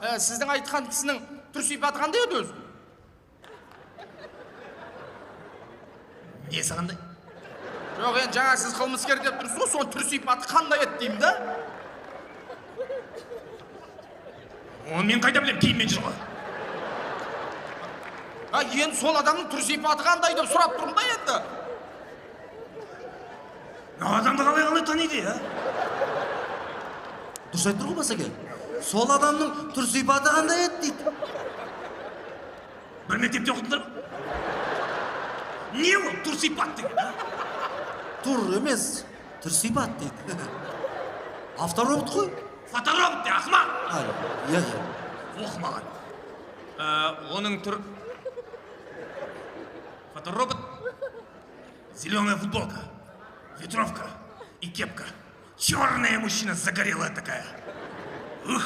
Сіздің айтқан кісінің түр сипаты қандай еді өзі? Несі қандай? Жоқ, енді жаңа сіз қылмыскер деп тұрсыз ғой, соның түр сипаты қандай еді деймін да. Оны мен қайда білемін, киіммен жүр ғой. А, енді сол адамның түр сипаты қандай деп сұрап тұрмын да енді. Мынау адамды қалай қалай таниды, а? Дұрыс айтып тұр ғой, Басеке. Сол адамның түр сипаты қандай еді дейді. Бір мектепте оқыдыңдар ма? Не ол түр сипат деген, а? Тур емес, түр сипат дейді. Авторобот қой. Фоторобот де, ақымақ. А, иә, иә. Оқымаған. Оның түр... Фоторобот. Зеленая футболка, ветровка и кепка. Черная мужчина, загорелая такая. Ух,